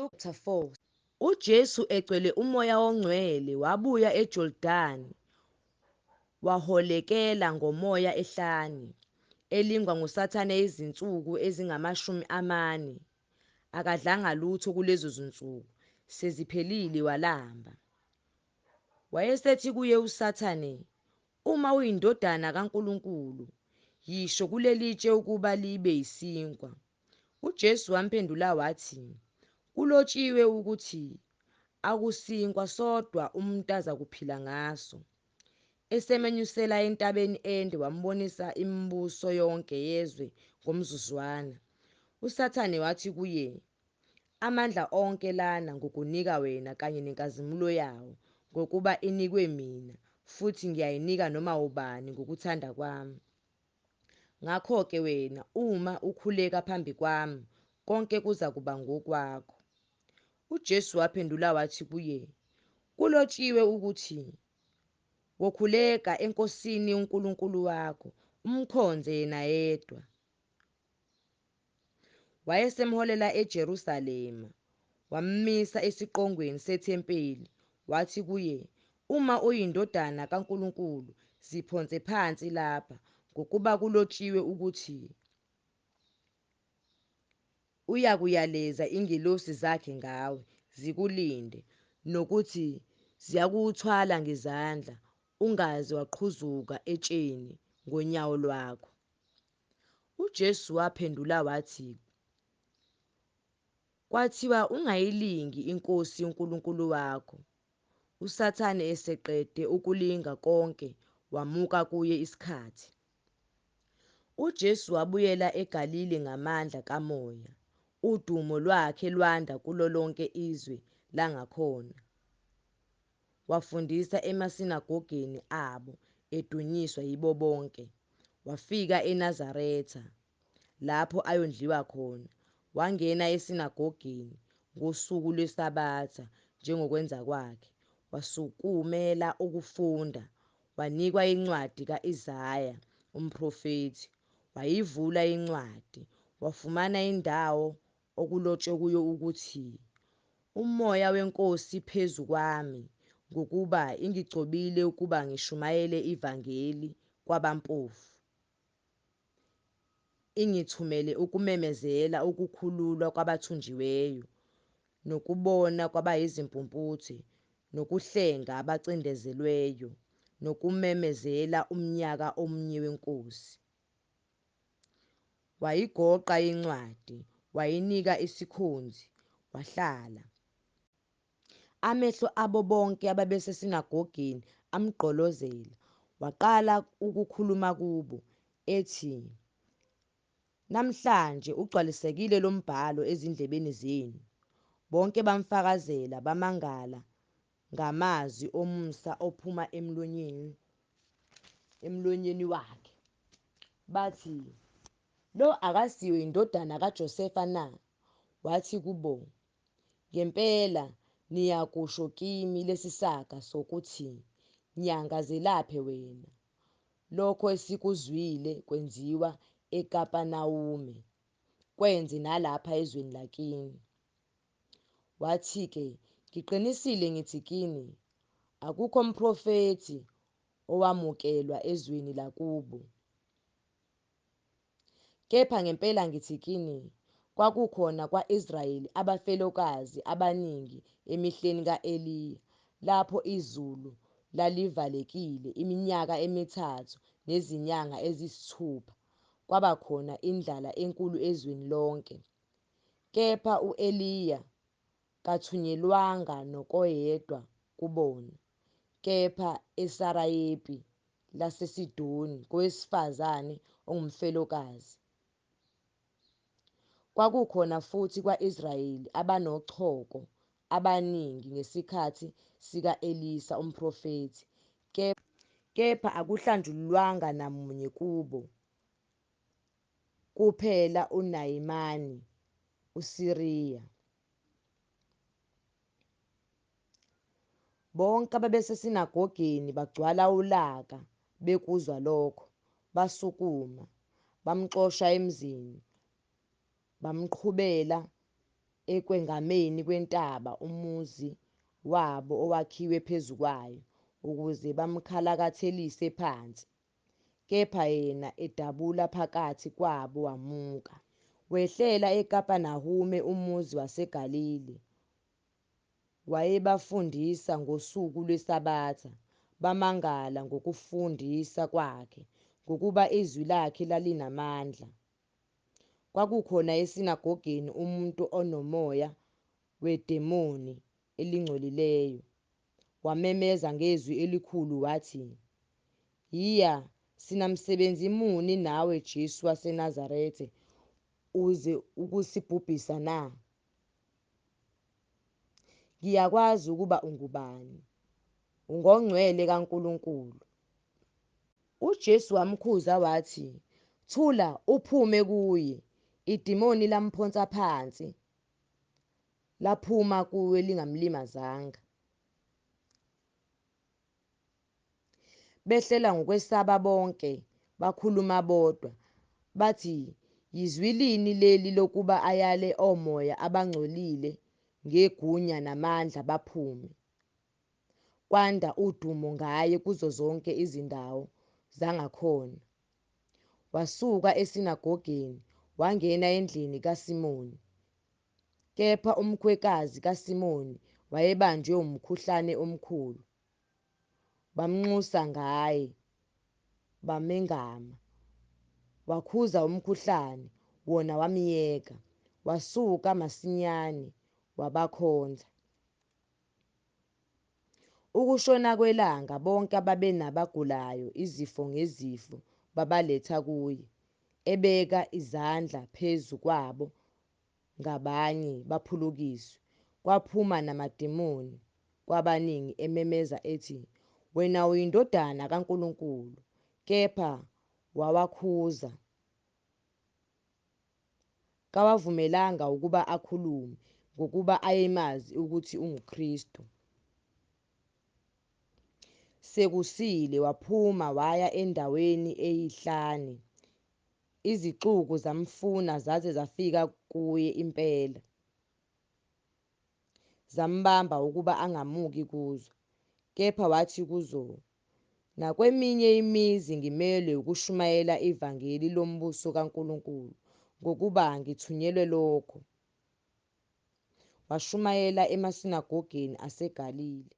Luke 4. UJesu egcwele uMoya oNgcwele wabuya eJordani, waholekela ngoMoya ehlane, elingwa nguSathane izinsuku ezingama-40. Akadlanga lutho kulezo zinsuku, seziphelile walamba. Wayesethi kuye uSathane, Uma uyiNdodana kaNkulunkulu, yisho kuleli tshe ukuba libe yisinkwa. UJesu wamphendula wathi, Kulotshiwe ukuthi, Akusinkwa sodwa umuntu azakuphila ngaso. Esemenyusela entabeni ende wambonisa imibuso yonke yezwe ngomzuzwana. USathane wathi kuye, Amandla onke lana ngokunika wena kanye nenkazimulo yawo, ngokuba inikwe mina, futhi ngiyayinika noma ubani ngokuthanda kwami. Ngakho-ke wena uma ukhuleka phambi kwami, konke kuzakuba ngokwakho. UJesu waphendula wathi kuye, Kulotshiwe ukuthi, Wokhuleka eNkosini uNkulunkulu wakho, umkhonze yena yedwa. Wayesemholela eJerusalema, wammisa esiqongweni sethempeli, wathi kuye, Uma uyiNdodana kaNkulunkulu, ziphonse phansi lapha, ngokuba kulotshiwe ukuthi, Uyakuyaleza ingelosi zakhe ngawe, zikulinde, nokuthi, Ziyakukuthwala ngezandla, ungaze waqhuzuka etsheni ngonyawo lwakho. UJesu waphendula wathi, Kwathiwa, Ungayilingi iNkosi uNkulunkulu wakho. USathane eseqede ukulinga konke, wamuka kuye isikhathi. UJesu wabuyela eGalile ngamandla kaMoya, udumo lwakhe lwanda kulo lonke izwe langakhona. Wafundisa emasinagogeni abo, edunyiswa yibo bonke. Wafika eNazaretha, lapho ayondliwa khona, wangena esinagogeni ngosuku lwesabatha njengokwenza kwakhe, wasukumela ukufunda. Wanikwa incwadi ka-Isaya umprofethi, wayivula incwadi, wafumana indawo okulotshwe kuyo ukuthi, UMoya weNkosi phezu kwami, ngokuba ingigcobile ukuba ngishumayele ivangeli kwabampofu, ingithumele ukumemezela ukukhululwa kwabathunjiweyo, nokubona kwabayizimpumputhe, nokuhlenga abacindezelweyo, nokumemezela umnyaka omunye weNkosi. Wayigoqa incwadi, wayinika isikhonzi, wahlala. Amehlo abo bonke ababesesinagogeni amgqolozela. Waqala ukukhuluma kubo, ethi, Namhlanje ugcwalisekile lo mbhalo ezindlebeni zenu. Bonke bamfakazela, bamangala ngamazwi omusa ophuma emlonyeni wakhe. Bathi, Lo akasiyo indodana kaJosefa na? Wathi kubo, Ngempela niyakusho kimi lesi saga sokuthi, Nyanga, zelaphe wena. Lokho esikuzwile kwenziwa eKapernawume, kwenze nalapha ezweni lakini. Wathi-ke, Ngiqinisile ngithi kini, akukho mprofethi owamukelwa ezweni lakubo. Kepha ngempela ngithi kini, kwakukhona kwa-Israyeli abafelokazi abaningi emihleni ka-Eliya, lapho izulu lalivalekile iminyaka emithathu nezinyanga eziyisithupha, kwaba khona indlala enkulu ezweni lonke. Kepha u-Eliya kathunyelwanga nokoyedwa kubona, kepha eSarayepi laseSidoni kowesifazane ongumfelokazi. Kwakukhona futhi kwa-Israyeli abanochoko abaningi ngesikhathi sika-Elisa umprofethi, kepha akuhlanjululwanga namunye kubo, kuphela uNayimani uSiriya. Bonke ababesesinagogeni bagcwala ulaka bekuzwa lokho, basukuma, bamxosha emzini, bamqhubela ekwengameni kwentaba umuzi wabo owakhiwe phezu kwayo, ukuze bamkhalakathelise phansi. Kepha yena edabula phakathi kwabo wamuka. Wehlela eKapernawume, umuzi waseGalile, wayebafundisa ngosuku lweSabatha. Bamangala ngokufundisa kwakhe, ngokuba izwi lakhe lalinamandla. Kwakukhona esinagogeni umuntu onomoya wedemoni elingcolileyo. Wamemeza ngezwi elikhulu wathi, Yiya, sinamsebenzi muni nawe, Jesu waseNazaretha? Uze ukusibhubhisa na? Ngiyakwazi ukuba ungubani, ungoNgcwele kaNkulunkulu. UJesu wamkhuza wathi, Thula, uphume kuye. Idemoni lamphonsa phansi, laphuma kuye lingamlimazanga. Behlelwa ngukwesaba bonke, bakhuluma bodwa, bathi, Yizwi lini leli lokuba ayale omoya abangcolile ngegunya namandla baphume? Kwanda udumo ngaye kuzo zonke izindawo zangakhona. Wasuka esinagogeni, wangena endlini kaSimoni. Kepha umkhwekazi kaSimoni wayebanjwe umkhuhlane omkhulu. Bamnxusa ngaye, bamengama. Wakhuza umkhuhlane, wona wamyeka. Wasuka masinyane wabakhonza. Ukushona kwelanga bonke ababenabagulayo izifo ngezifo babaletha kuye. Ebeka izandla phezu kwabo ngabanye baphulukiswe. Kwaphuma namademoni kwabaningi ememeza ethi, Wena uyiNdodana kaNkulunkulu. Kepha wawakhuza, kawavumelanga ukuba akhulume, ngokuba ayemazi ukuthi unguKristu. Sekusile waphuma waya endaweni eyihlane. Izixuku zamfuna zaze zafika kuye impela, zambamba ukuba angamuki kuzo. Kepha wathi kuzo, Nakweminye imizi ngimelwe ukushumayela ivangeli lombuso kaNkulunkulu, ngokuba ngithunyelwe lokho. Washumayela emasinagogeni aseGalile.